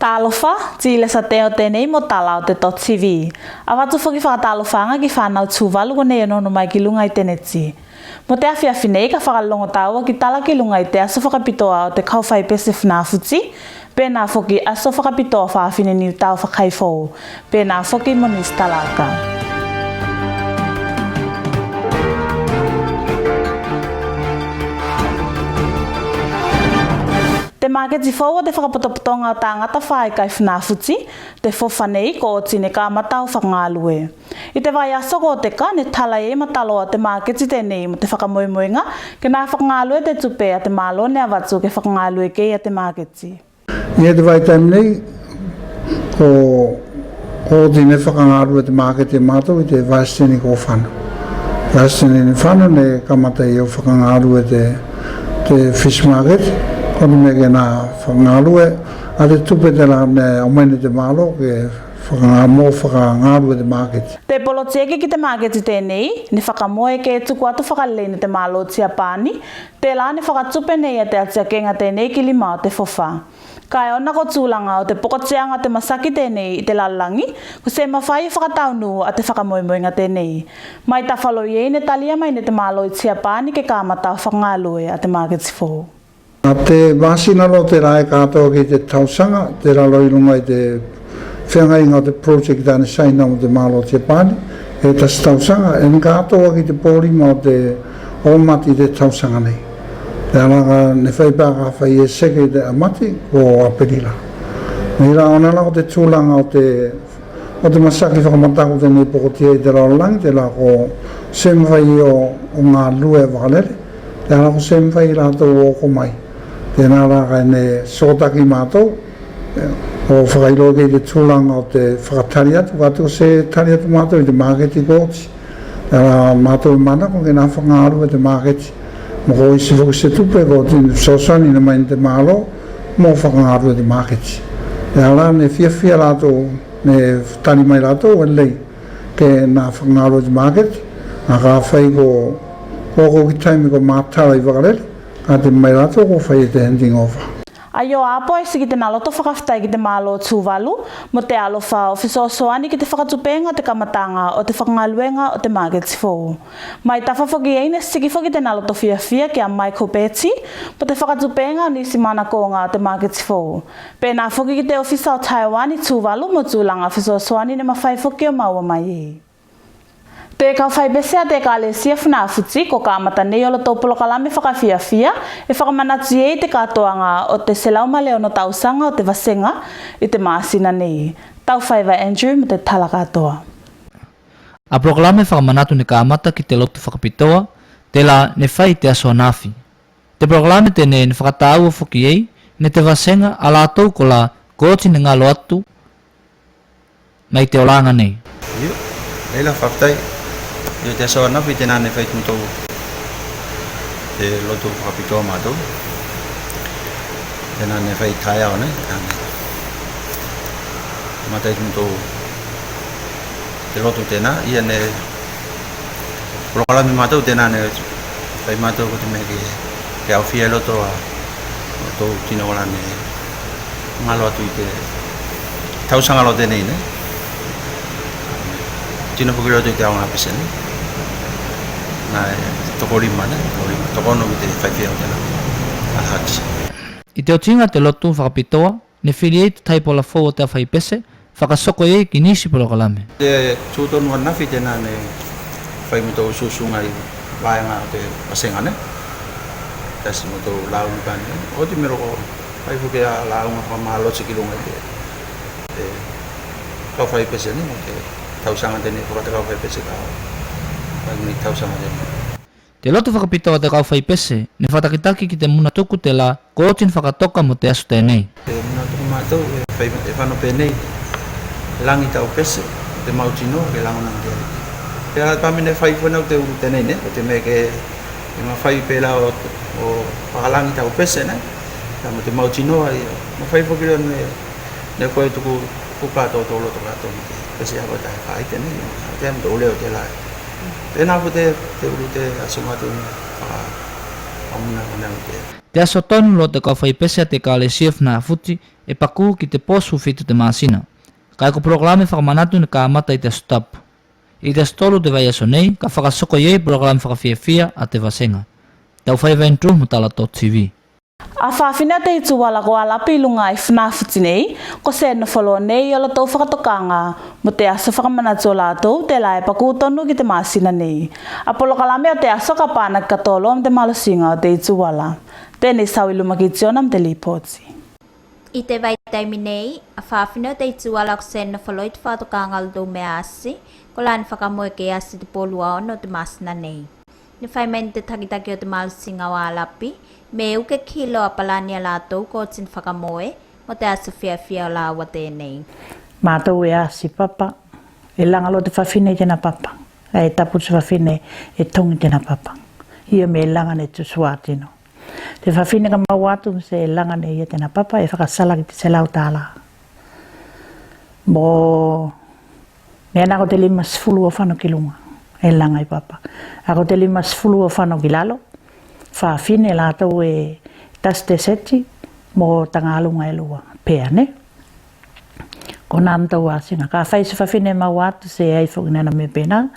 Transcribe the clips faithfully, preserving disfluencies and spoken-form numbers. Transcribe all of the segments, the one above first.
Talofa, Tilesa Teo tenei mo tala o te dot TV. Avatu foki fakatalofaga ki fanau Tuvalu konei e onoono mai ki luga i te neti. Mo te afiafi nei ka fakalogo taua ki tala ki luga i te aso fakapitoa o te kaufai pese Funafuti, penā foki aso fakapitoa fafine Niutao fakaifou, penā foki mo nisi tala aka. Te maketi fou o te fakapotopotoga o tagata faikai Funafuti, te fofa nei ko oti ne kamata o fakagalue. I te vaiaso ko teka ne tala ei mataloa o te maketi tenei mo te fakamoemoega ke na fakagalue te tupe a te malo ne avatu ke fakagalue ki ei a te maketi. Ia te vaitaimi nei ko, ko oti ne fakagalue te maketi e matou i te vae siteni ko fano. Vae siteni ne fano ne kamata ei o fakagalue te, te fish market, ko te mea ke na fakagalue a te tupe tela ne aumai ne te malo ke fakaga-, mo fakagalue te maketi. Te polotieki ki te maketi tenei ne fakamoe ke tuku atu fakalei ne te malo o Tiapani, tela ne fakatupe ne ia te atiakega tenei ki lima o te fofa. Kae ona ko tulaga o te pokotiaga o te masaki tenei i te lalolagi, ko se mafai o fakataunu a te fakamoemoega tenei. Mai tafa loa i ei ne talia mai ne te malo i Tiapani ke kamata o fakagalue a te maketi fou. A te masina loa tela e katoa ki te tausaga, tela loa i luga i te feagaiga o te project a ne saina mo te malo o Tiapani, e tasi tausaga, e ne katoa ki te polima o te Omati i te tausaga nei. Tela ka ne fai pe a ka fai e seke i te Omati ko Apelila. Nei la ona la ko te tulaga o te, o te masaki fakamataku tenei pokotia i te lalolagi, tela ko se mafai o, o galue vakalele. Tela ko se mafai i latou o oko mai. Tena la kae ne sokotaki matou o fakailoa ki ei te tulaga o te fakatali atu, kae ko se tali atu matou i te maketi ko oti. Tela matou e manako ke na fakagalue te maketi. Mo ko isi foki se tupe ko oti ne fesoasoani ne mai ne te malo mo fakagalue te maketi. Tela ne fiafia latou, ne tali mai latou e lei ke na fakagalue te maketi, a kafai ko, ko oko ki taimi ko matala i vakalele, ka te mai latou ko fai e te handing over. Aio Apo e siki tena loto fakafetai ki te malo o Tuvalu mo te alofa o fesoasoani ki te fakatupega o te kamataga o te fakagaluega o te maketi fou. Mai tafa foki i ei ne siki foki tena loto fiafia ki a Michael Betty mo te fakatupega o nisi manakoga o te maketi fou. Penā foki ki te ofisa o Taiwan i Tuvalu mo tulaga fesoasoani ne mafai foki o maua mai ei. Te kaufai pese a te Ekalesia Funafuti ko kamata nei olotou polokalame fakafiafia e fakamanatu i ei te katoaga o te selau ma le ono tausaga o te vasega i te masina nei. Taufaiva Andrew mo te tala katoa. A polokalame fakamanatu ne kamata ki te lotu fakapitoa, telā ne fai i te aso ananafi. Te polokalame tenei ne fakatāua foki ei ne te vasega a latou kolā ko oti ne galo atu mai te olaga nei. Io, leila fakafetai. Io, te aso ananafi tenā ne fai tumatou te lotu fakapitoa matou. Tenā ne fai taeao nei, tenā ne matai tumatou te lotu tenā, ia ne polokalame matou tenā ne fai matou ko te mea ke, ke aofia i loto a tou tino kolā ne galo atu i te tausaga loa tenei nei. Tino foki loa atu i te aoga pese nei. Na e tokolima nei, tokolima, tokoono ki te faifeau tenā. Alhaji. I te otiga te lotu fakapitoa, ne fili ei te taipola fou o te aofai pese, fakasoko ei ki nisi polokalame. Te tutonu ananafi tenā ne fai mo tou susuga i vaega o te vasega nei. Tasi mo tou lauga nei. Oti me loko fai foki a lauga fakamalosi ki luga i te, te kaufai pese nei, mo te tausaga tenei, ko te kaufai pese ka fai nei tausaga tenei. Te lotu fakapitoa o te kaufai pese ne fakatakitaki ki te muna tuku telā ko oti ne fakatoka mo te aso tenei. Te muna tuku matou e fai, e fano penei: lagi tau pese, te mautinoa ke lagona ki te Aliki. Te ala tami ne fai fona o te ulu tenei nei, ko te mea ke, ke mafai pelā o, o fakalagi tau pese nei, ka mo te mautinoa ia. Mafai foki loa ne, ne koe tuku, tuku katoa tou loto katoa ki te pese a koe tae faite nei, ia. Te matou leo telā. Tenā ko te, te ulu te aso matou ne faka, fakamuna konā o te. Te aso tonu loa te kaufai pese a te Ekalesia Funafuti e paku ki te po sefulu fitu te masina. Kae ko polokalame fakamanatu ne kamata i te Aso Tapu. I te Aso Tolu te vaiaso nei ka fakasoko i ei polokalame fakafiafia a te vasega. Taufai Vainetū mo tala dot tv. A fafine o Teituala ko Alapi i luga i Funafuti nei ko se nofo loa nei i olotou fakatokaga mo te aso fakamanatu o latou tela e paku tonu ki te masina nei. A polokalame o te aso ka panaki katoa loa mo te malosiga o Teituala. Tenei Sauiluma Kitiona mo te lipoti. I te vaitaimi nei a fafine o Teituala ko se nofo loa i te fakatokaga o lotou mea asi kola ne fakamoe ke asi te po lua ono o te masina nei. Ne fai mai ne te takitaki o te malosiga o Alapi me uke ki loa palani a latou ko oti ne fakamoe mo te aso fiafia o laua tenei. Matou e asi papa, e laga loa te fafine i tena papa. E tapu te fafine e togi tena papa. Ia me laga ne tusuatino. Te fafine ka maua atu se laga ne ia tena papa e fakasala ki te selau tala. Mo mea na ko te lima sefulu o fano ki luga e laga i papa. A ko te lima sefulu o fano ki lalo. Fafine latou e tasi te seti mo tagaluga e lua pea ne. Kona matou asiga ka fai se fafine e maua atu se ai foki nana mea pena.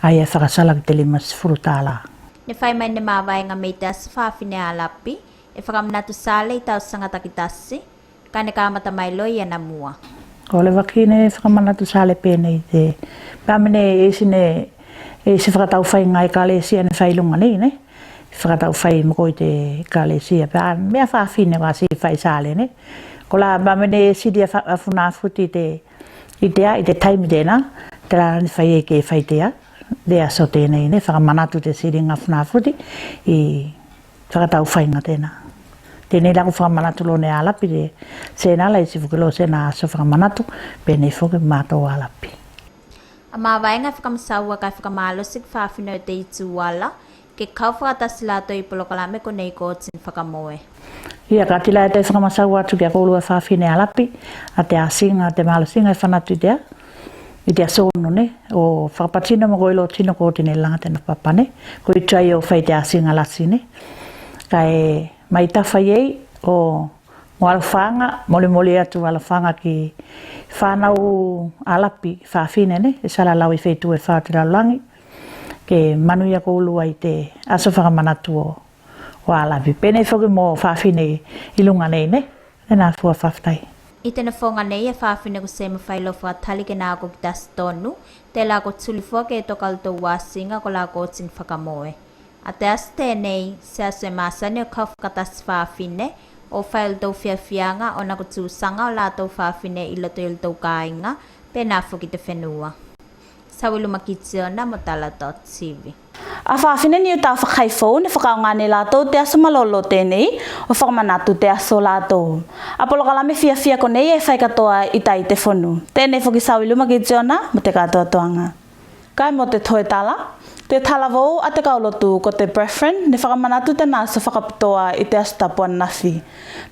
Ai e fakasala ki te lima sefulu tala. Ne fai mai ne mavaega me i te aso fafine a Alapi e fakamanatu sale i tausaga takitasi. Ka ne kamata mai loa i anamua. Ko le vaki ne fakamanatu sale penei te pea me ne isi ne isi fakataufaiga ekalesia ne fai i luga nei ne. Fakataufai mo ko i te ekalesia pea mea fafine vasi fai sale ne. Kola pea me ne isi lia fa- a Funafuti te i te a i te taimi tena. Tela ne fai ei ke fai te a te aso tenei ne fakamanatu te siliga Funafuti i fakataufaiga tena. Tenei la ko fakamanatu loa ne Alapi te sena la isi foki loa sena aso fakamanatu penei foki matou Alapi. A mavaega e fakamasaua kae fakamalosi ki fafine o Teituala ke kau fakatasi latou i polokalame konei ko oti ne fakamoe. Ia ka tila e te fakamasaua atu ki a koulua fafine Alapi a te asiga a te malosiga e fanatu i te a i te aso ono ne o fakapatino mo ko iloa tino ko oti ne laga tena papa ne. Ko i tai o fai te asiga lasi ne. Kae mai tafa i ei o mo alofaga molimoli atu alofaga ki fanau Alapi fafine ne e salalau i feitu e fa o te lalolagi. Ke manuia koulua i te aso fakamanatu o o Alapi penei foki mo fafine i luga nei ne. Tena fua fafetai. I te nofoga nei e fafine ko se mafai loa fakatali ke na oko ki te aso tonu tela ko tuli fua ke toka lotou asiga kola ko oti ne fakamoe. A te aso tenei se aso e masani o kau fakatasi fafine o fai olotou fiafiaga ona ko tusaga o latou fafine i loto i olotou kaiga pena foki te fenua. Sauiluma Kitiona mo tala dot tv. A fafine Niutao Fakaifou ne fakaaoga ne latou te aso malolo tenei o fakamanatu te aso o latou. A polokalame fiafia konei e fai katoa i tai te fonu. Tenei foki Sauiluma Kitiona mo te katoatoaga. Kae mo te toe tala, te talavou a te kaulotu ko te Brethren ne fakamanatu tena aso fakapitoa i te Aso Tapu ananafi.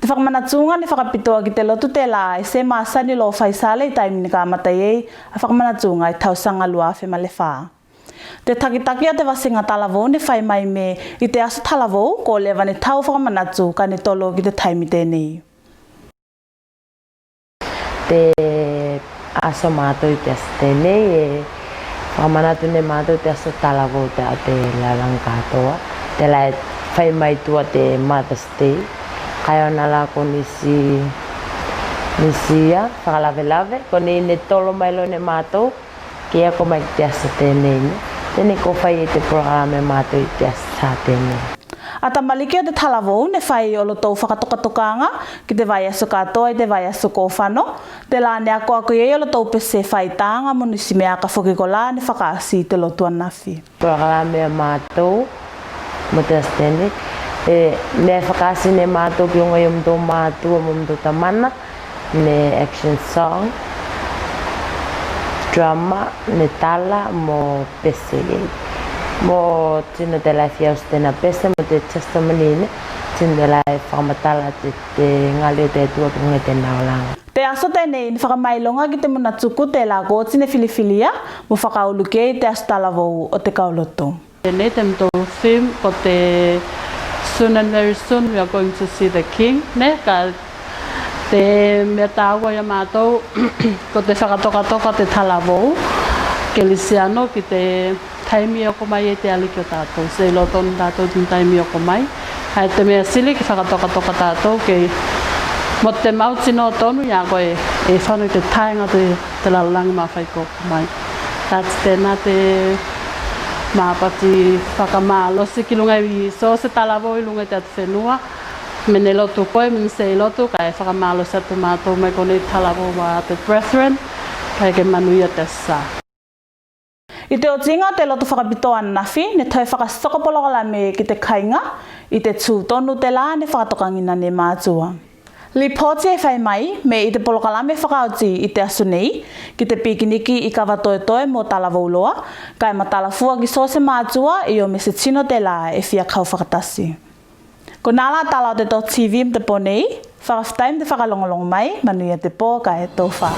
Te fakamanatuga ne fakapitoa ki te lotu tela e se masani loa o fai sale i taimi ne kamata i ei a fakamanatuga i tausaga lua afe ma le fa. Te takitaki o te vasega talavou ne fai mai me i te aso talavou ko leva ne tau fakamanatu ka ne tolo ki te taimi tenei. Te aso matou i te aso tenei e fakamanatu ne matou te aso talavou te a te lalolagi katoa. Tela e fai mai tua te Mother's Day. Kae ona la ko nisi nisi ia fakalavelave konei ne tolo mai loa ne matou ke oko mai ki te aso tenei ne. Tenei ko fai ei te polokalame matou i te aso sa tenei. A tamaliki o te talavou ne fai olotou fakatokatokaga ki te vaiaso katoa i te vaiaso ko fano. Tela ne akoako i ei olotou pese faitaga mo nisi mea aka foki kola ne fakaasi i te lotu ananafi. Polokalame a matou mo te aso tenei e mea e fakaasi ne matou ki luga i omotou matua mo omotou tamana. Ne action song, drama, ne tala mo pese i ei. Mo tino tela e fia usi tena pese mo te testimony ne tino tela e fakamatala te, te gali o te Atua ki luga i tena olaga. Te aso tenei ne fakamailoga ki te muna tuku tela ko oti ne filifilia mo fakaulu ki ei te aso talavou o te kaulotu. Tenei te motou theme ko te soon and very soon we are going to see the king ne ka Te mea tāua i a matou ko te fakatokatoka te talavou Kelisiano ki te taimi e oko mai ei te Aliki o tatou. Se iloa tonu tatou i te taimi e oko mai. Kae te mea sili ke fakatokatoka tatou ke mo te mautino tonu i a koe e fano i te taega te, te lalolagi mafai ko oko mai. Kāti tenā te mapati fakamalosi ki luga i so se talavou i luga i te atufenua. Me ne lotu koe, me ne se i lotu, kae fakamalosi atu matou mai konei talavou a te Brethren, kae ke manuia te Aso Sa. I te otiga o te lotu fakapitoa anafi, ne toe fakasoko polokalame ki te kaiga, i te tu tonu te la ne fakatokagina ne matua. Lipoti e fai mai me i te polokalame fakaoti i te aso nei ki te pikiniki i Kavatoetoe mo talavou loa, kae matalafua ki so se matua io me se tino te la e fia kau fakatasi. Konā la tala o te dotTV mo te po nei, fakafetai mo te fakalogologo mai, manuia te po kae tofa.